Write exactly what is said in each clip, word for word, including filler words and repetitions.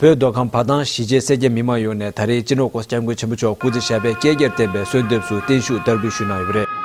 བོད་མདོ་ཁམས་བར་ཐང་གཞིས་བྱེས་སེར་སྐྱ་མི་མང་ཡོངས་ནས་ད་རེས་སྤྱི་ནོར་༸གོང་ས་༸སྐྱབས་མགོན་ཆེན་པོ་མཆོག་སྐུ་ཚེ་ཞབས་པད་བསྐལ་བརྒྱར་བརྟན་པའི་གསོལ་འདེབས་སུ་བརྟན་བཞུགས་བསྟར་འབུལ་ཞུས་གནང་ཡོད་པ་རེད།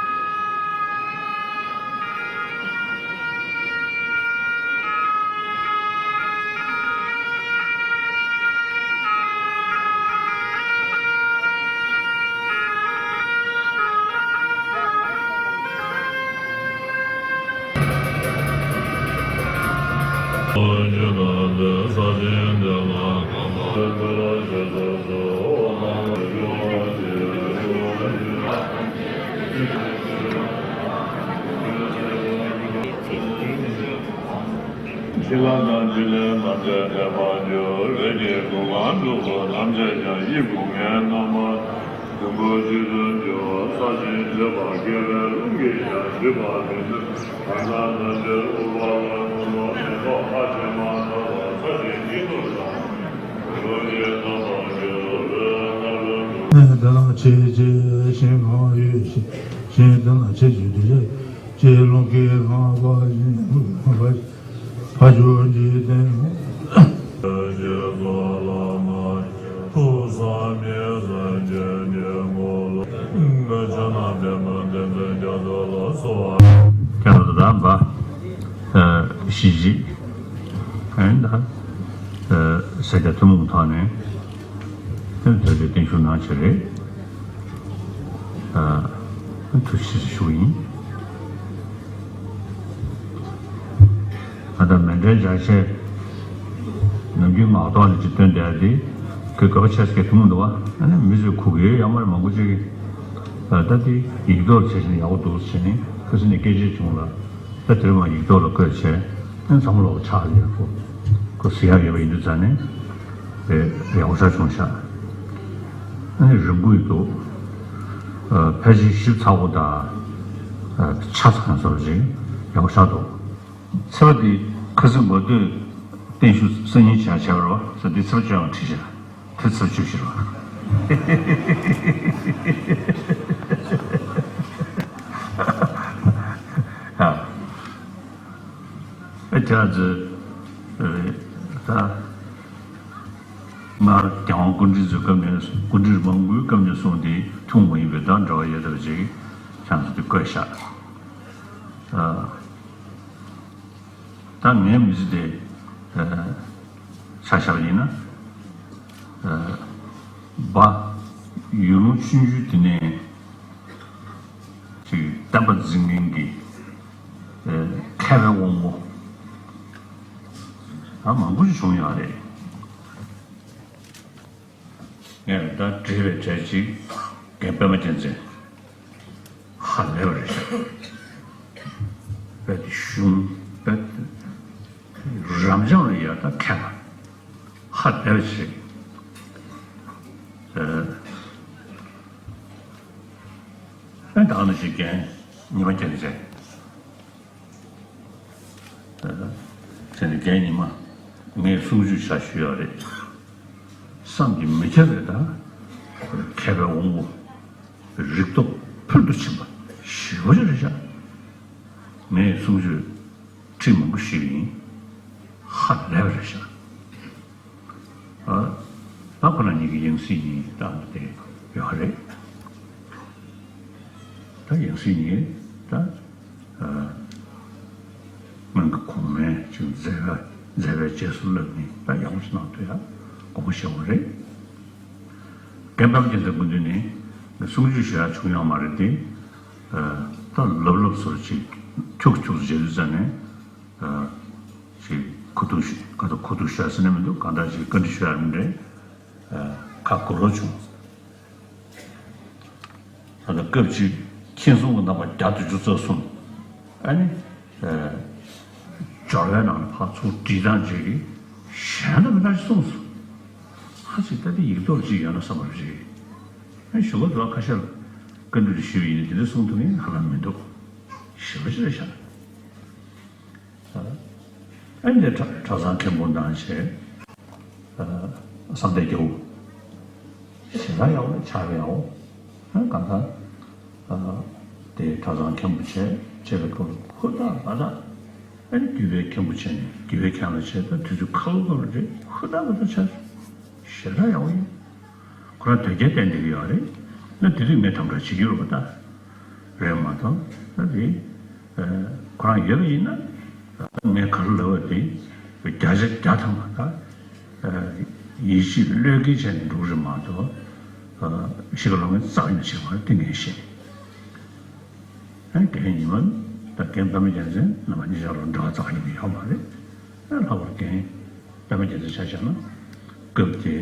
ཕྱི་ལ་དང་ཕྱི་ལས་ཐམས་ཅད་དད་པར་འགྱུར། བོད་ཀྱི་གོ་འཕང་ཐོབ་པར་ཐམས་ཅད་ཀྱང་། ཡིད་དགུ་ནས་རྣམ་པར་དགོངས་པ་ལྟར། ནས་དེ་ལ་ཆེས་ཆེ་ཞིང་གང་ཡོད་ཞིང་། ཞིང་དེ་ལ་ཆེས་ཆེ་དུ་ཆེ། ཅེས་ལུང་གིས་བསྔགས་པ་བཞིན་བསྔགས་པ། ཕ་ཇོ་འཇིག་རྟེན། ཀྱང་ད་ལྟ་བ་ཞི་བྱེད་ཨན་ད་སེར་སྐྱ་ཐུན་མོང་ཐོག་ནས་དེ་ཐོས་རྗེ་བརྟན་བཞུགས་གནང་བྱས་རེད། ཐུགས་རྗེ་ཆེ་ཞུ་ཡིན། ཨ་ད་མཎྜལ་སྦྱར་བྱས་ནམ་རྒྱུན་ངག་ཐོག་ནས་ཅིག་སྟོན་བསྡད་དེ་ཁོས་དགོས་པ་ཆེ་ས་གི་ཐུན་མོང་འདུག་བ། ཨ་ནི་མི་ཚོས་གོ་གི་ཡོད་ཡོད་མ་རེད། མང་པོ་ཅིག་གིས་ད་དེ་ཡིག་ཐོག་བྱས་ཤིང་ཡག་པོ་འདུག་བྱས་ནས་ཁ་སང་ནས་སྐད་ཆ་བྱུང་ལ། ད་དེར་མ་ཡིག་ཐོག་ལ་བཀོད་བྱས་ཨ་ཚང་མ་ལོག་ཆགས་ཡོད་ཁོ། ཁོ་ཟེར་ཡག་ཡོད་པ་ཡིན་དུས་ཙང་ནས་དེ་ཡག་པོ་ཆགས་བྱུང་ཤག་ཨ་ནི་རིང་པོ་ཡིན་འདུག་ཕལ་ཆེར་ཞིབ་ཚགས་པོ་དང་ཆ་ཚང་སོགས་ཅིག་ཡག་པོ་ཆགས་འདུག་ཚེས་པ་འདི་ཁ་སང་མ་སྡོད་བརྟན་བཞུགས་སང་ཉིན་བྱ་བྱ་བར་བ་ས་འདི་ཚེས་པ་བཅོ་ཡང་ཁྲིད་བྱ་དེ་ཚེས་བཅུ་བཞི་རུ། ཨ་ཨ་ཅག་ཚོས་ད་སྔར་རྒྱལ་དབང་སྐུ་ཕྲེང་ཚོའི་སྐབས་ནས་སྐུ་ཕྲེང་མང་པོའི་སྐབས་ནས་བཟུང་སྟེ་ཐུན་མོང་མ་ཡིན་པའི་དང་འབྲེལ་བ་ཡོད་པ་ཅིག་ཁྱེད་ཚོ་འདི་བཀོད་བཞག་ཨ། ད་ངའི་མི་ཚེ་དེ་ཆ་བཞག་པ་ཡིན་ན་སྦ་ཡུལ་ལུང་ཆུང་ཆུང་དེ་ནས་ཅིག་བསྟན་པ་འཛིན་མཁན་གྱི་མཁས་པའི་དབང་པོ་ད་མང་པོ་ཞིག་བྱུང་ཡོད་རེད། ངས་ད་བྲིས་པའི་གྲས་གཅིག་རྒན་པད་མ་རྒྱལ་མཚན་ཧ་ལས་པ་རེད་ཤག་དཔེ་དེ་གཞུང་དཔེ་དེ་རབ་འབྱམས་ལ་ཡ་ད་མཁས་པ་ཧ་ལས་པ་ཞིག་རེད། ཨ་ད་ག་ནང་བཞིན་རྒན་ཉི་མ་རྒྱལ་མཚན། དེ་ནས་རྒན་ཉི་མ་ངས་གསུང་ཆོས་བྱ་ཞུས་ཡོད་རེད། བསམ་གྱིས་མི་ཁྱབ་པའི་ད་མཁས་པའི་དབང་པོ་རིག་སྟོབས་ཕུལ་དུ་ཕྱིན་པ་ཞེ་པོ་ཅིག་རེད་ཤག་ངས་གསུང་ཆོས་ཁྲིད་མང་པོ་ཞུས་ཡིན། ཧ་ལས་པ་རེད་ཤག་ཨ། ད་ཁོ་རང་གཉིས་ཀྱི་ཡང་སྲིད་གཉིས་ད་དེ་ཡོད་རེད། ད་ཡང་སྲིད་གཉིས་ད་ཨ། སྔོན་གྱི་གོང་མའི་ཅིག་མཛད་པ་མཛད་པའི་རྗེས་སུ་བསླབ་ནས་ད་ཡག་པོ་ཞིག་གནང་ཐུབ་ཡ་དགོངས་པ་བཞེས་པ་རེད། རྒན་པད་མ་རྒྱལ་མཚན་སྐུ་མདུན་ནས་གསུང་ཆོས་ཞུ་ཡ་བྱུང་ཡོད་མ་རེད་དེ། ཨ། ད་ལབ་ལབ་ཟུར་ཅིག་ཁྱུག་ཁྱུག་བྱེད་དུས་ཙ་ནས། ཅིག་གོ་ཐུག་ཞུ་ག་ད་གོ་ཐུག་ཞུ་ཟེར་ནས་མི་འདུག་གང་ལྟར་ཅིག་བཀའ་འདྲི་ཞུ་ཡ་མི་འདྲ། ཁ་གོ་རོགས་བྱུང་། ད་ལྟ་སྐབས་གཅིག་མཁྱེན་སོང་གི་རྣམ་པ་བརྒྱ་དང་བཅུ་རྩ་གསུམ། ཨ་ནི། སྦྱོར་བའི་ནང་ནས་ཕར་ཚུར་བྲིས་སྟངས་ཅིག་གིས་གཞན་དང་མི་འདྲ་ཞིག་གསུངས་སོང་། ཧ་ཅིག་ད་ལྟ་ཡིག་ཐོག་ཅིག་ཡོད་ན་བསམ་པ་རེད། ཨ་ཞུ་བ་འདུག་ཁ་ཤས་ལ་བཀའ་འདྲི་ཞུས་པ་ཡིན་ན་དེ་འདྲ་གསུང་ཐུབ་མཁན་ཧ་ལམ་མི་འདུག་ཞེ་པོ་ཅིག་རེད་ཤག་ཨ་ནི་གྲྭ་གྲྭ་ཚང་མཁན་པོ་གནང་བྱས། བསམ་གཏན་རྒྱལ་པོ། ཞེ་དྲག་ཡག་པོ་ཆགས་ཡག་པོ། གང་ལྟར། དེ་གྲྭ་ཚང་མཁན་པོ་བྱས་བྱས་པའི་སྐབས་ལ་ཧུར་ཐག་འབད་ཐག་ཨ་ནི་དགེ་བའི་མཁན་པོ་བྱས་ནས་དགེ་བའི་མཁན་ལ་བྱས། ད་དུས་ཚོད་ཁ་ལོ་ཁ་ལོ་རེད། ཧུར་ཐག་ཧུར་ཐག་བྱས། ཞེ་དྲག་ཡག་པོ་ཡིན། ཁོ་རང་དོལ་རྒྱལ་བསྟེན་བསྡད་ཀྱི་ཡོད་རེད། ན་དེ་དུས་ངས་དམ་དྲག་བྱེད་ཀྱི་ཡོད་རེད་པ། ད་རེད་མ་གཏོགས་ད་དེ་ཁོ་རང་ཡོད་པ་ཡིན་ན། ངས་ག་རེ་ལབ་པ་དེ་བརྒྱ་ཆ་བརྒྱ་ཐམ་པ་ད་ཡིད་ཆེས་བློས་འགེལ་བྱས་ནས་འགྲོ་གི་རེད་མ་གཏོགས། ཤི་ཁ་ལོ་ངས་རྩ་བ་ནས་བྱེད་མ་རེད། དེ་ངས་ཤེས། ཨ་ནི་དེ་ཡིན་མིན་ད་རྒན་པདྨ་རྒྱལ་མཚན་རྣམ་པ་གཉིས་ཆ་ལ་འབྲེལ་བ་རྩ་བ་ཉིད་ནས་ཡོད་མ་རེད། ཨ་ལྷག་པར་རྒན་པདྨ་རྒྱལ་མཚན་ཆ་བཞག་ན་སྐབས་དེ་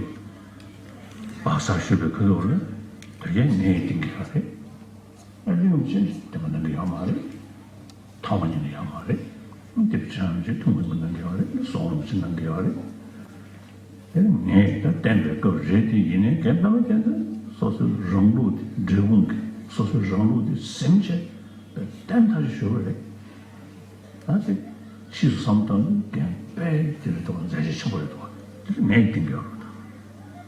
སྦག་སར་བཞུགས་པའི་ཁ་ཐུག་ལ་དོལ་རྒྱལ་ངས་བསྟེན་གྱི་ཡོད་རེད། ཨ་གླེང་རྒྱུ་ཅི་དེ་མ་གནང་གི་ཡོད་མ་རེད། མཐོང་བ་ཉིད་ནས་ཡོད་མ་རེད། དེབ་ཆ་རང་ཅིག་ཐུང་ངུ་མ་གནང་གི་ཡོད་རེད། གསུང་རོགས་ཅིག་གནང་གི་ཡོད་རེད། དེ་ངས་ད་བསྟན་པའི་སྐབས་རེད། དེ་ཡིན་ནའི་རྒན་པདྨ་རྒྱལ་མཚན་སོ་སོའི་རང་ལུགས་དེ་འབྲས་སྤུངས་ཀྱི་སོ་སོའི་རང་ལུགས་དེ་ཟིན་བྱས་བསྟན་ཐག་ཆོད་ཞུ་བ་རེད། ད་དེ་ཕྱིས་སུ་བསམ་བཏང་ན་རྒན་དཔེ་དེ་རེད་འདུག་མཛད་རྗེས་ཆེན་པོ་རེད་འདུག་དེ་ངས་བསྟན་གྱི་ཡོད་རེད། ད་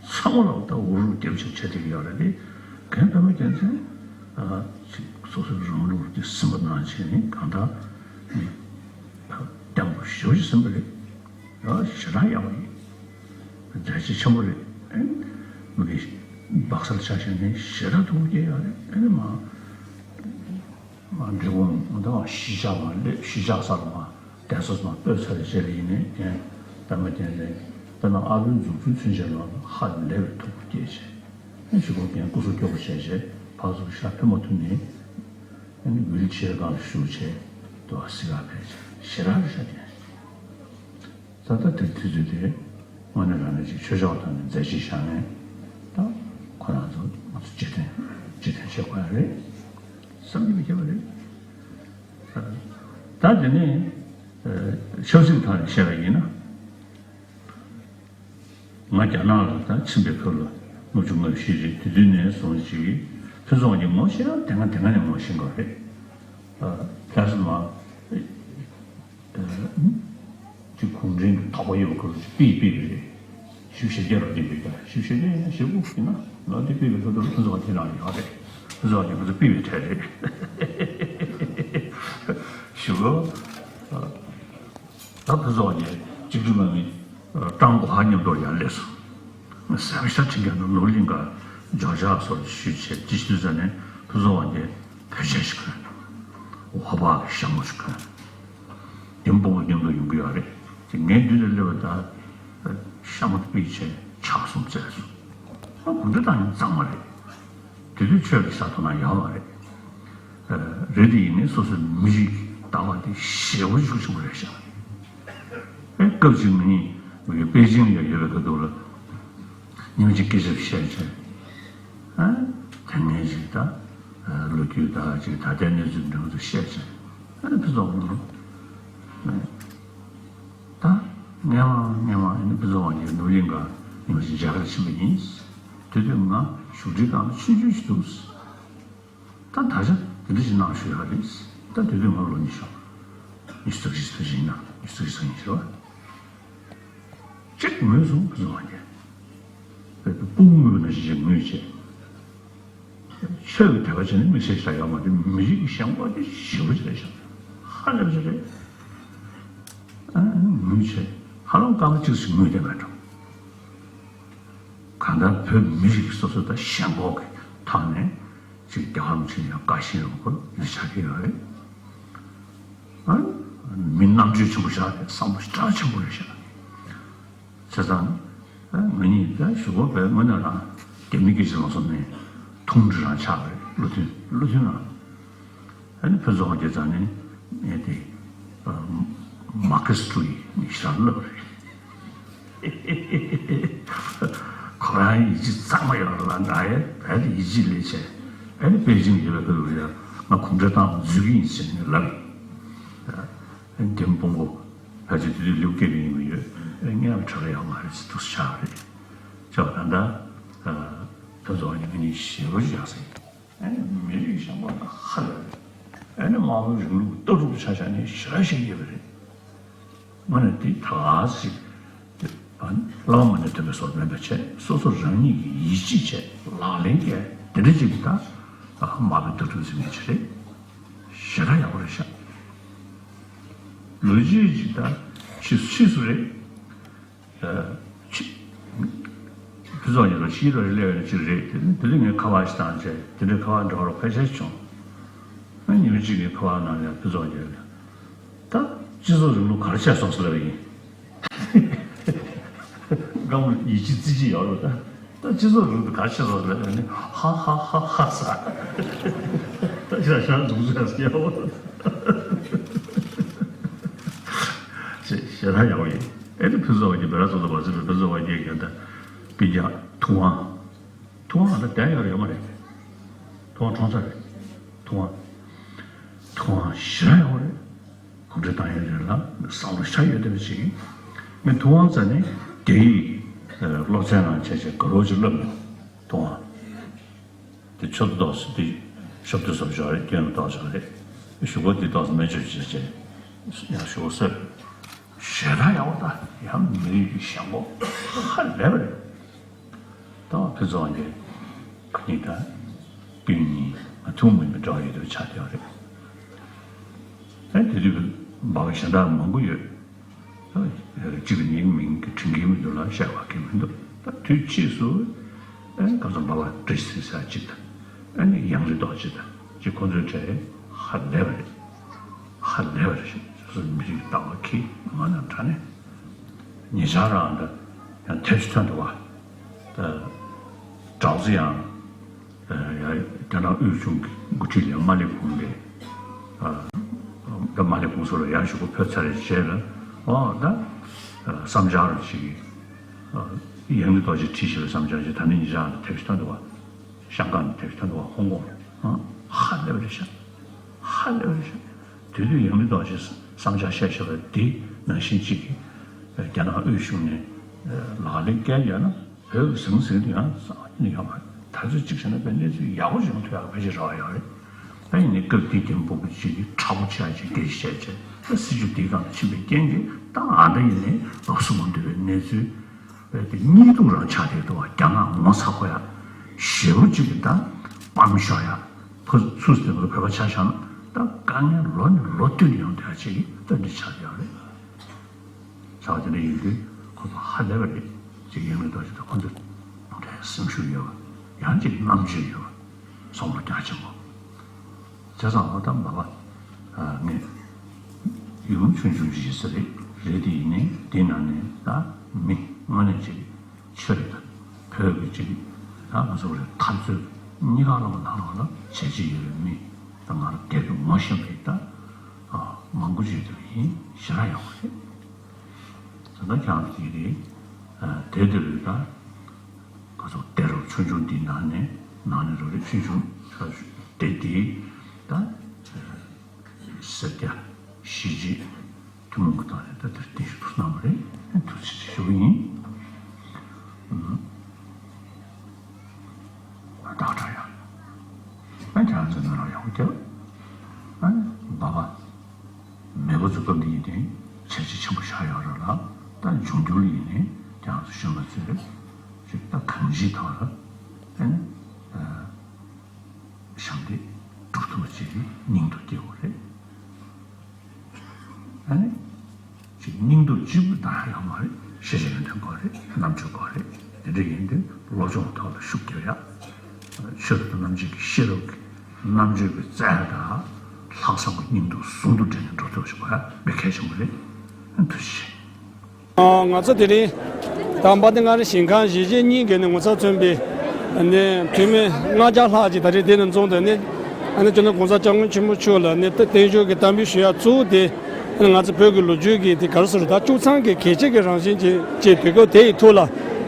ཚང་མ་ལ་ད་འུར་རུ་རྒྱབ་ཆག་བྱས་བསྡད་ཀྱི་ཡོད་རེད། དེ་རྒན་པདྨ་རྒྱལ་མཚན་ཨ་ཅིག་སོ་སོའི་རང་ལུགས་དེ་ཟིན་པ་ནང་བྱས་ནས་གང་ལྟར་ནི་ད་བརྟན་པོ་ཞེ་པོ་ཅིག་ཟིན་པ་རེད། ཡང་ཞེ་དྲག་ཡག་པོ་ཡིན། མཛད་རྗེས་ཆེན་པོ་རེད། ཨེ་མི་གི་སྦག་སར་ཆ་བཞག་ནས་ཞེ་དྲག་ཐུགས་དགྱེས་ཡོད་རེད། ཨེ་མ་མ་འབྲས་སྤུངས་མ་ད་མ་གཞིས་ཆགས་མ་སླེབས། གཞིས་ཆགས་སར་མ་གདན་ས་མ་སྤོས་ཚར་བའི་རྗེས་ལ་ཡིན་ནའི་རྒན་པདྨ་རྒྱལ་མཚན་དཔེར་ན་ཨ་བོའི་མཛུབ་ཐུན་ཚུན་ཆད་ལ་ཧ་ལས་པའི་ཐུགས་དགྱེས་བྱས། ཨེ་གཞུག་གུ་རྒན་སྐུ་གཟུགས་སྐྱོ་པོ་བྱས་བྱས་ཕར་ཚུར་ཤར་ཕེབས་མ་ཐུབ་ནས་ཨེ་ནི་ཝིལ་ཆེར་སྒང་ལ་བཞུགས་བྱས་དུ་བ་སི་ག་ཕེབས་བྱས་ཞེ་དྲག་རེད་ཤག་རྒན། ད་ལྟ་དེར་དུས་ཚོད་དེ་དངོས་གནས་དྲང་གནས་ཅིག་ཆོས་ཕྱོགས་ཐོག་ནས་མཛད་རྗེས་བཞག་ནས་ད་ཁོ་རང་ཚོ་ང་ཚོ་རྗེས་དྲན་རྗེས་དྲན་བྱེད་དགོས་ཡ་རེད་བསམ་གྱི་མི་ཁྱབ་པ་རེད། ད་དེ་ནས་ཆབ་སྲིད་ཐོག་ནས་བཤད་པ་ཡིན་ན། ང་རྒྱ་ནག་ལ་ད་ཕྱིན་པའི་སྐབས་ལ་ལྔ་བཅུ་ང་བཞི་རེད། དེ་དུས་ནས་བཟུང་ཅིག་ཕུན་ཚོགས་ཀྱི་ངོ་ཤེས་ན་དེ་སྔ་དེ་སྔ་ནས་ངོ་ཤེས་དགོས་རེད། ཨ་ཕལ་ཆེར་མ་ཅིག་གུང་ཁྲན་གྱི་དོགས་པ་ཡོད་པ་སྐབས་ལ་ཅིག་ཕུད་ཕུད་པ་རེད། བཞི་བཅུ་ཞེ་བརྒྱད་ལོ་དེ་ཡོད་ཀྱང་བཞི་བཅུ་ཞེ་བརྒྱད་ཡིན་ན་ཞེ་དགུ་ཡིན་ན་ལོ་དེ་ཕུད་པའི་ཁ་ཐུག་ལ་ཕུན་ཚོགས་དེ་རང་ཡོད་རེད། ཕུན་ཚོགས་ཀྱི་ང་ཚོ་ཕུད་པའི་གྲས་རེད། ཞུ་གོ་ད་ཕུན་ཚོགས་ཀྱིས་གཅིག་སྒྲིལ་དམག་མི་ཀྲང་གོ་ཧ་མཉམ་དུ་ཡར་སླེབས་སོང་། གཟའ་པ་ཞག་ཁྲིམས་འགལ་དུ་ནོར་གླིང་ག་ཇོ་ཇག་སོགས་ཞུས་བྱས་ཅི་ཞིག་དུས་ཙམ་ནས་ཕུན་ཚོགས་ཀྱིས་བོད་ཆས་ཤིག་གོན། ཝ་པག་གི་ཞྭ་མོ་ཞིག་གོན། དེ་སྤོ་བོ་མཉམ་དུ་ཡོང་གི་ཡོད་རེད། དེ་ངའི་མདུན་དུ་སླེབས་པ་ད་ཤ་མོ་དཔེ་ཆེ་ཆག་གསུམ་བཙལ་སོང་། ཨ་གུང་ཁྲན་ཏང་ཡོན་གཙང་མ་རེད། དེ་དུས་ཆོས་ཀྱི་ས་ཐོག་ན་ཡོད་མ་རེད། རེད་དེ་ཡིན་ནའི་སོ་སོའི་མི་རིགས་ལྟ་བ་དེ་ཞེ་པོ་ཤུགས་ཆེན་པོ་རེད་ཤག་ཨེ་སྐབས་ཅིག་ང་གཉིས་པེ་ཅིང་ལ་ཡོད་པའི་སྐབས་དུས་ལ་ཉིན་གཅིག་སྐད་ཆ་བཤད་བྱས། ཨ་དེ་ངས་ཅིག་ད་ལོ་རྒྱུས་ད་ཅིག་ད་ལྟའི་གནས་ཚུལ་འདྲ་བོ་ཚོ་བཤད་བྱས། ཨ་ནི་ཕུན་ཚོགས་ལ་ད་སྔན་མ་སྔན་མ་ཨ་ནི་ཕུན་ཚོགས་ལགས་ཀྱིས་ནོར་གླིང་ག་ཉི་མ་ཞིག་མཇལ་ཁར་ཕྱིན་པ་ཡིན། དེ་དུས་ང་བཞུགས་ཁྲིའི་སྒང་ལ་ཆུང་ཆུང་ཞིག་འདུག་ད་ད་ཆ་དེ་འདྲ་ཞིག་གནང་ཞུ་ཡག་རེད། ད་དེ་དུས་ང་ལོ་ཉི་ཤུ་ཉི་ཤུ་རྩ་བཞི་རྩ་བཞི་ཡིན་ན་ཉི་ཤུ་རྩ་བཞི་རྩ་གཉིས་ཞིག་རེད་པ། གཅིག་ངུས་སོང་ཕུན་ཚོགས་ལགས་ཀྱིས། དཔེ་སྤུ་གུ་ངུས་པ་ནང་བཞིན་ཞིག་ངུས་བྱས། ཆོས་ཀྱི་དད་པ་བྱས་ནས་དམིགས་བསལ་ཞིག་ཡོད་མ་རེད། མི་རིགས་ཀྱི་ཞེན་ཁོག་དེ་ཞེ་པོ་ཅིག་རེད་ཤག་ཧ་ལས་པ་ཅིག་རེད། ཨ་ངུས་བྱས་ཧ་ལམ་སྐར་མ་གཅིག་ཞིག་ངུས་བསྡད་མེད་འགྲོ། གང་ལྟར་བོད་མི་རིགས་སོ་སོ་དང་ཞེན་ཁོག་གི་ཐོག་ནས་ཅིག་རྒྱལ་བ་རིན་པོ་ཆེ་ཡང་བཀའ་བཞིན་རུ་ཁོ་ཡིད་ཆགས་ཀྱི་ཡོད་རེད། ཨ་མི་རྣམ་དཔྱོད་ཆེན་པོ་ཞིག་རེད། བསམ་བློ་ཞེ་དྲག་ཆེན་པོ་རེད་ཤག་བྱས་ཙང་། ང་གཉིས་ད་གཞུག་གུ་བས་དངོས་གནས་རང་རྒྱ་མི་སྐད་ཆ་མ་གསུངས་ནས་ཐུང་འདྲི་རང་ཆགས་པ་རེད། བློ་མཐུན་བློ་མཐུན་རང་། ཨ་ནི་ཕུན་ཚོགས་ལགས་ཀྱིས་ད་ནི་ངས་དེ་མར་ཁེ་སི་ཀྲུའུ་ཡི་ནི་ཞེ་དྲག་ལབ་རེད། ཁོ་རང་ཡིད་ཆེས་གཙང་མ་ཡོད་རེད་ལ། ང་ཡང་བལ་དུ་ཡིད་ཆེས་ལས་བྱས། ཨ་ནི་པེ་ཅིང་ཡོད་པའི་ཁུལ་དུ་ཡང་ང་གུང་ཁྲན་ཏང་འཛུལ་གྱི་ཡིན་ཟེར་ནས་ལབ་ཡིན། ཨ་ནི་དེ་མི་སྤོང་པོ། ཕལ་ཆེར་དེ་དུས་ལེའུ་སྐྱེས་པའི་ཡིན་པ་ཡོད། ཨེ་སྔོན་ལ་གྲ་སྒྲིག་ཡག་མ་རེད་ཟེར་འདུག་སེ་ཆགས་པ་རེད། ཅོག་ད་ལྟ་ཕུན་ཚོགས་ཉི་མ་ཉིན་ཞེ་པོ་ཅིག་ཡག་སེ། ཨེ་མི་རིགས་ཞེན་ཁོག་ཧ་ལས་པ་རེད། ཨེ་ནི་དམར་པོའི་རིང་ལུགས་ལྟ་གྲུབ་ཆ་བཞག་ནས་ཞེ་དྲག་ཤེས་ཀྱི་ཡོད་པ་རེད། དངོས་གནས་དེ་ད་ག་ཟིག་བླ་མ་མ་ཎི་འདོན་པའི་བཟོ་མེད་པ་བྱས། སོ་སོ་རང་ཉིད་ཀྱིས་ཡིད་ཆེས་བྱས་ལག་ལེན་བཀལ་དེ་འདྲ་ཅིག་གི་ད་དམར་པོའི་ལྟ་གྲུབ་ཟེར་མཁན་ཅིག་རེད། ཞེ་དྲག་ཡག་པོ་རེད་ཤག་ལོ་རྒྱུས་ཅིག་ད་ཕྱིས་སུ་ཕྱིས་སུ་རེད། ཨ། ཕྱི། ཕུན་ཚོགས་ཉིད་ལ་ཕྱིའི་རོ་ཞིག་སླེབས་ཡོད་ན་ཅིག་རེད་དེ། དེ་དུས་ངས་ཁ་པར་ཞིག་བཏང་བྱས་དེ་འདྲའི་ཁ་པར་འདྲ་བོ་ཕལ་ཆེར་བྱུང་། ཨ། ཉི་མ་གཅིག་གི་ཁ་པར་ནང་ལ་ཕུན་ཚོགས་ཉིད་ལ། ད་སྤྱི་ཚོགས་རིང་ལུགས་ག་རེ་བྱས་སོང་ཟེར་ལབ་པ་ཡིན། སྒང་མོ་ཡིད་ཆེས་རྩིས་ཀྱི་ཡོད་རེད་ད། ད་སྤྱི་ཚོགས་རིང་ལུགས་ག་རེ་བྱས་སོང་ཟེར་ལབ་ནས་ཧ་ཧ་ཧ་ཧ་ཟེར། ད་ཞག་ཞག་འདུག་ཟེར་ཟེར་ཡོད། ཞེ་དྲག་ཡག་པོ་ཡིན། ཨེ་ནི་ཕུན་ཚོགས་ཀྱི་བེ་ར་ཚོ་དང་བར་སྲིད་པའི་ཕུན་ཚོགས་ཀྱི་རྒན་ད་སྤུན་ཀྱག་ཐུབ་དབང་། ཐུབ་དབང་ད་བསྡད་ཡོད་རེད་ཡོད་མ་རེད། ཐུབ་དབང་ཁྲོང་ཚ་རེད། ཐུབ་དབང་། ཐུབ་དབང་ཞེ་དྲག་ཡག་པོ་རེད། གོམ་བགྲོད་བཏང་ཡོད་རེད་ལ་བསམ་བློ་ཤ་ཡོད་བསྡད་པ་ཞིག་ཡིན། ངས་ཐུབ་དབང་རྩ་ནས་རྒྱ་ཡིག་སློབ་ཚན་ནང་བྱས་བྱས་དགའ་རབ་ཅིག་བསླབས་མྱོང་། ཐུབ་དབང་། དེ་ཆབ་ཏོག་ཙམ་དེ་ཞབས་ཏོག་ཙམ་ཞོག་རེད། སྐྱོན་ཏོག་ཙམ་རེད། གཞུག་གུ་དེ་ཏོག་ཙམ་སྨན་བཅོས་བྱས་བྱས་ཡང་གཞུག་གུ་སོས། ཞེ་དྲག་ཡག་པོ་ད་ཡང་མི་རིགས་ཀྱི་ཞེན་ཁོག་ཧ་ལས་པ་རེད། ད་ཕུན་ཚོགས་ཀྱི་ཁོ་གཉིས་ད་སྤུན་གཉིས་ང་ཐུན་མོང་མ་ཡིན་པའི་འབྲེལ་བ་ཡོད་པ་ཆགས་བསྡད་པ་རེད། ཨེ་དེ་དུས་འབའ་བ་གཞན་དག་མང་པོ་ཡོད། གཅིག་གི་མིང་མིང་གི་དྲན་གྱི་མི་འདུག་ལ་བཤད་པ་གི་མི་འདུག་ད་དུས་ཕྱིས་སུ་ཨེ་ག་ཚོད་འབའ་བ་བཀྲ་ཤིས་ཚེ་ཟེར་གཅིག་དང་ཨེ་ནི་ཡང་རི་རྡོ་རྗེ་དང་གཅིག་ཁོ་ཚོའི་གྲས་ཧ་ལས་པ་རེད། ཧ་ལས་པ་རེད། སོ་སོའི་མི་རིགས་ལྟ་བ་གི་ང་ན་དྲ་ནས་ཉེ་ཆར་རང་ད་ཡང་ཐེབས་ཤིག་ཐོན་འདུག་བ། ད་གྲོགས་ཚོ་ཡང་ཡ་རྒྱ་ནག་དབུས་གཞུང་གི་འགོ་ཁྲིད་ལས་མ་ལས་ཁུངས་ལས། ད་མ་ལས་ཁུངས་སུ་ལ་ཡར་ཞུ་གོ་ཕེབས་ཚར་རེད་བྱས་ལ། ཨོ་ད་བསམ་འཆར་རུ་ཅིག་ཡང་རི་རྡོ་རྗེ་ཁྲིད་ཞིག་ལ་བསམ་འཆར་ཅིག་ད་ནི་ཉེ་ཆར་ཐེབས་ཤིག་ཐོན་འདུག་བ། ཤང་ཀང་ནས་ཐེབས་ཤིག་ཐོན་འདུག་བ། ཧོང་ཀོང་ནས། ཧ་ལས་པ་རེད་ཤག་ཧ་ལས་པ་རེད་ཤག་དེ་དུས་ཡང་རི་རྡོ་རྗེ་བསམ་འཆར་བཤད་ཤག་ལ་དེ་ནང་བཞིན་ཅིག་གི་རྒྱ་ནག་དབུས་གཞུང་ནས་ལག་ལེན་བཀལ་ཡོད་ན། བོད་ཀྱི་ཟང་ཟིང་དུ་ཡང་ས་ནས་ཡོད་མ་རེད། ད་ཚོད་གཅིག་བྱས་ན་དཔེ་གནས་ཚུལ་ཡག་པོ་ཞིག་ཡོང་ཐུབ་ཡག་ཕལ་ཆེར་རེ་བ་ཡོད་རེད། ད་ཡིན་ནའི་སྐབས་དེའི་རྒན་སྤོ་བོ་ཅིག་གིས་མཁྲེགས་པོ་ཆེ་ཡག་ཅིག་སྐད་ཆ་བཤད་བྱས་ད་སྲིད་ཇུས་དེའི་སྒང་ལ་ཕྱིན་པའི་རྐྱེན་གྱིས་ད་ཨ་ད་ཡིན་ནའི་ལོགས་སུ་མ་འདུས་པའི་གནས་ཚུལ་དཔེ་དེ་གཉིས་འདུག་རང་ཆགས་བསྡད་འདུག་བ། རྒྱ་ནག་ངོ་ཚ་པོ་ཡག་ཞེ་པོ་ཅིག་གིས་ད་སྤང་ཤོག་ཡག་ཕུ་ཚུགས་སུ་དེ་བོད་པ་ཆ་བཞག་ན་ད་དཀའ་ངལ་ལོ་ནས་ལོ་བསྟུད་ནས་ཡོང་བསྡད་ཡག་ཅིག་ད་འདི་ཆགས་བསྡད་ཡོད་རེད། ཟེར་བ་དེ་འདྲ་ཡིན་དུས་ཁོ་ཚོ་ཧ་ལས་པ་རེད། ཅིག་ཡིན་མིན་ཐོག་ཅིག་ད་ཁོ་ཚོ་ག་འདྲའི་སེམས་ཤུགས་ཡོད་པ། ཡང་ཅིག་རྣམ་དཔྱོད་ཡོད་པ། བསམ་བློ་རྒྱ་ཆེན་པོ། བྱས་ཙང་ཨ་ད་མ་པ་ངས་ཡུལ་ལུང་ཆུང་ཆུང་ཅིག་ཡིན་ས་རེད། རེད་དེ་ཡིན་ནའི་དེའི་ནང་ནས་ད་མི་དངོས་གནས་ཅིག་ཆོས་རེད་ད། བོད་ཀྱི་ཅིག་ད་ང་ཚོ་རེད་འཐབ་རྩོད་གཉིས་ཀ་ལ་མ་ལ་ལ་བྱས་རྗེས་ཡོད་པའི་མི་ད་ང་རང་དེབ་ངོ་ཤེས་པའི་ད་མང་པོ་ཅིག་ཡོད་པ་ཡིན་ཞེ་དྲག་ཡག་པོ་རེད། ད་ལྟ་ཁྱེད་རང་ཚོ་དེ་རེད། དེ་དེ་རེད་ད། ཁ་སང་དེ་རུ་ཆུང་ཆུང་འདི་ནང་ནས་ནང་ནས་རོ་རེ་ཆུང་ཆུང་ཆ་དེ་དེ་ད་སེར་སྐྱ་གཞིས་བྱེས་ཐུན་མོང་གི་སྟེང་ནས་ད་དེར་བརྟན་བཞུགས་ཐུགས་གནང་བ་རེད། ཐུགས་རྗེ་ཆེ་ཞུ་གི་ཡིན། ཨ་ད་དྲག་ཡ། ཨ་ཁྱེད་རང་ཚོ་ནང་ལ་ཡོང་རྒྱབ། ཨ་འབའ་པ། མེས་པོ་ཚོ་སྐབས་འདི་ཡིན་དུས་བྱས་རྗེས་ཆེན་པོ་བཞག་ཡོད་རེད་ལ། ད་འབྱུང་འགྱུར་ལ་ཡིན་ནའི་ཁྱེད་རང་ཚོ་གཞོན་པ་ཚོས་ཅིག་ད་གང་ཅིའི་ཐོག་ལ་ཨ་ནི་ཞབས་འདེགས་སྒྲུབ་ཐུབ་པ་ཅིག་སྙིང་སྟོབས་སྐྱེ་དགོས་རེད། ཨ་ནི། ཅིག་སྙིང་སྟོབས་གཅིག་པུ་ད་ཡོད་མ་རེད། ཤེས་བྱ་ཡོན་ཏན་དགོས་རེད། རྣམ་དཔྱོད་དགོས་རེད། དེ་འདྲ་ཡིན་དུས་སློབ་སྦྱོང་ཐོག་ལ་ཤུགས་རྒྱག་ཡ། ཆོས་དང་རྣམ་འབྱེད་ཀྱི་ཤེས་རབ་ཀྱི་རྣམ་དཔྱོད་ཀྱི་རྩལ་དང་ལྷག་བསམ་གྱི་སྙིང་སྟོབས་ཟུང་དུ་འབྲེལ་ནས་འགྲོ་ཐུབ་པ་ཞིག་དགོས་ཡ་དཔེ་གལ་ཆེན་པོ་རེད། ཐུགས་རྗེ་ཆེ། ང་ཚོ་དེ་རིང་དམ་པ་དེ་ང་རེ་ཞིང་ཁང་གཞིས་བྱེས་གཉིས་ཀྱི་ནས་ངོ་ཚ་མཚོན་པའི་ནས་འཐུས་མི་ལྔ་བརྒྱ་ལྷག་ཅིག་ད་རེས་དེ་ནས་འཛོམས་ཏེ་ནས་ཨ་ནི་སྤྱི་ནོར་གོང་ས་སྐྱབས་མགོན་ཆེན་པོ་མཆོག་ལ་ནས་བརྟན་བཞུགས་ཀྱི་གཏམ་དཔེ་ཞུ་ཡ་གཙོ་བོ་དེ་ཨ་ནི་ང་ཚོ་བོད་ཀྱི་ལོ་རྒྱུས་ཀྱི་དེ་ག་རེ་ཟེར་ད་བཅུ་ཚང་གི་གལ་ཆེ་གི་རང་བཞིན་ཅན་ཅིག་དུས་སྐབས་དེ་ཡི་ཐོག་ལ་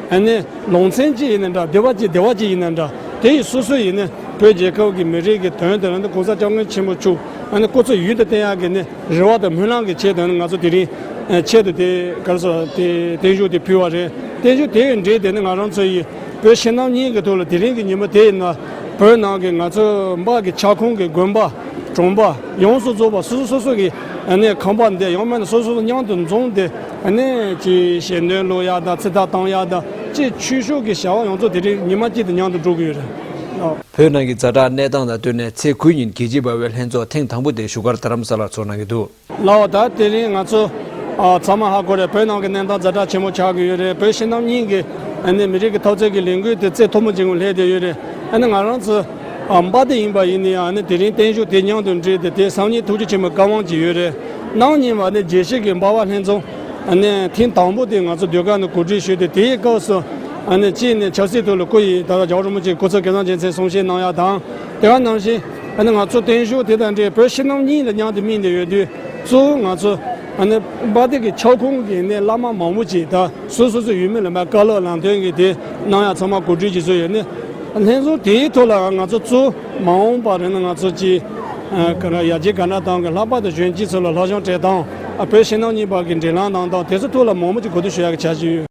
ཨ་ནི་ལུང་ཚན་ཅིག་ཡིན་ན་འདྲ། སྡེ་བ་ཅིག་སྡེ་བ་ཅིག་ཡིན་ན་འདྲ། དེ་ཡི་སོ་སོ་ཡིན་ན་བོད་རྒྱལ་ཁབ་ཀྱི་མི་རིགས་ཀྱི་དོན་དང་ཨ་ནི་གོང་ས་སྐྱབས་མགོན་ཆེན་པོ་མཆོག་ཨ་ནི་སྐུ་ཚེ་ཡུན་དུ་བརྟན་ཡག་གི་ནི་རེ་བ་དང་སྨོན་ལམ་གྱི་ཆེད་དུ་ང་ཚོ་དེ་རིང་ཆེད་དུ་དེ་ག་རེ་ཟེར་དེ་བརྟན་བཞུགས་དེ་ཕུལ་བ་རེད། བརྟན་བཞུགས་དེ་ཡི་འབྲེལ་དེ་ནི་ང་རང་ཚོ་ཡི་བོད་ཕྱི་ནང་གཉིས་ཀྱི་ཐོག་ལ་དེ་རིང་གི་ཉིན་མོ་དེ་ཡིན་ན་བོད་ནང་གི་ང་ཚོ་འབའ་གི་ཁྱབ་ཁོངས་ཀྱི་དགོན་པ་གྲོང་པ་ཡོངས་སུ་རྫོགས་པ་སོ་སོ་སོ་སོ་གི་ཨ་ནི་ཁང་པ་འདི་ཡང་མིན་ན་སོ་སོ་སོ་མཉམ་དུ་འཛོམས་ཏེ་ཨ་ནི་ཅིག་ཞལ་འདོན་སློག་ཡག་དང་ཚིག་ཐག་བཏང་ཡག་དང་ཅིག་ཆོས་ཕྱོགས་ཀྱི་བྱ་བ་ཡོངས་རྫོགས་དེ་རིང་ཉི་མ་གཅིག་ཏུ་མཉམ་དུ་འགྲོ་གི་ཡོད་རེད། བོད་ནང་གི་ཛ་དྲག་གནས་སྟངས་དང་བསྟུན་ནས་ཚེས་དགུ་ཉིན་རྒྱལ་གཅེས་དཔའ་བོའི་ལྷན་ཚོགས་ཐེངས་དང་པོ་དེ་བཞུགས་སྒར་རྡ་རམ་ས་ལར་ཚོགས་གནང་གི་འདུག་ལགས་ད་དེ་རིང་ང་ཚོ་ཨ་ཚང་མ་ཧ་གོ་རེད། བོད་ནང་གི་གནས་སྟངས་ཛ་དྲག་ཆེན་པོ་ཆགས་ཀྱི་ཡོད་རེད། བོད་ཕྱི་ནང་གཉིས་ཀྱི་ཨ་ནི་མི་རིགས་ཀྱི་འཐབ་རྩོད་ཀྱི་ལས་འགུལ་དེ་རྩེ་མཐོན་པོ་ཅན་ལ་སླེབས་བསྡད་ཡོད་རེད། ཨ་ནི་ང་རང་ཚོ་ཨ་འབའ་སྡེ་ཡིན་པ་ཡིན་ན་ཡང་ཨ་ནི་དེ་རིང་བརྟན་བཞུགས་དེ་མཉམ་དུ་འགྲིག་སྟེ་དེ་སང་ཉིན་ཐུགས་རྗེ་ཆེན་པོའི་བཀའ་དབང་ཅིག་ཡོད་རེད། གནངས་ཉིན་བ་ནི་དགེ་བཤེས་ཀྱི་འབའ་བ་ལྷན་འཛོམས་ཨ་ནི་ཐེངས་དང་པོ་དེ་ང་ཚོ་ཟློས་གར་ནང་གོ་སྒྲིག་ཞུས་ཏེ་དེའི་སྐབས་སུ་ཨ་ནི་གཅིག་ནས་ཆབ་སྲིད་ཐོག་ལ་སྐུ་ཡི་ད་ལྟ་རྒྱལ་བ་རིན་པོ་ཆེ་སྐུ་ཚབ་སྐལ་བཟང་རྒྱལ་མཚན་གསུང་བཤད་གནང་ཡག་དང་། དེ་ག་ནང་བཞིན་ཨ་ནི་ང་ཚོ་བརྟན་བཞུགས་དེ་དང་འབྲེལ་བོད་ཕྱི་ནང་གཉིས་ལ་མཉམ་དུ་དམིགས་ནས་ཡོད་དུས་གཙོ་བོ་ང་ཚོ་ཨ་ནི་འབའ་སྡེ་གི་ཁྱབ་ཁོངས་ཀྱི་ནས་བླ་མ་མང་པོ་ཅིག་ད་སོ་སོ་སོ་ཡུལ་མི་ལ་མ་བཀའ་སློབ་ལམ་སྟོན་གྱི་དེ་གནང་ཡག་ཚང་མ་གོ་སྒྲིག་བྱེད་སྲོལ་ཡོད་ནི། ལྷན་ཚོགས་དེའི་ཐོག་ལ་ང་ཚོ་གཙོ་བོ་མ་འོངས་པར་ནི་ང་ཚོ་ཅིག་ཨ་ག་རེ་ཡར་རྒྱས་ག་འདྲ་གཏང་དགོས། ལྷག་པར་དུ་གཞོན་སྐྱེས་ཚོ་ལ་སློབ་སྦྱོང་སྤྲད་སྟངས། ཨ་བོད་ཕྱི་ནང་གཉིས་བར་གྱི་འབྲེལ་ལམ་གནང་སྟངས་དེ་ཚོ་ཐོག་ལ་མང་པོ་ཅིག་གོ་བསྡུར་ཞུ་ཡག་གི་འཆར་གཞི་ཡོད།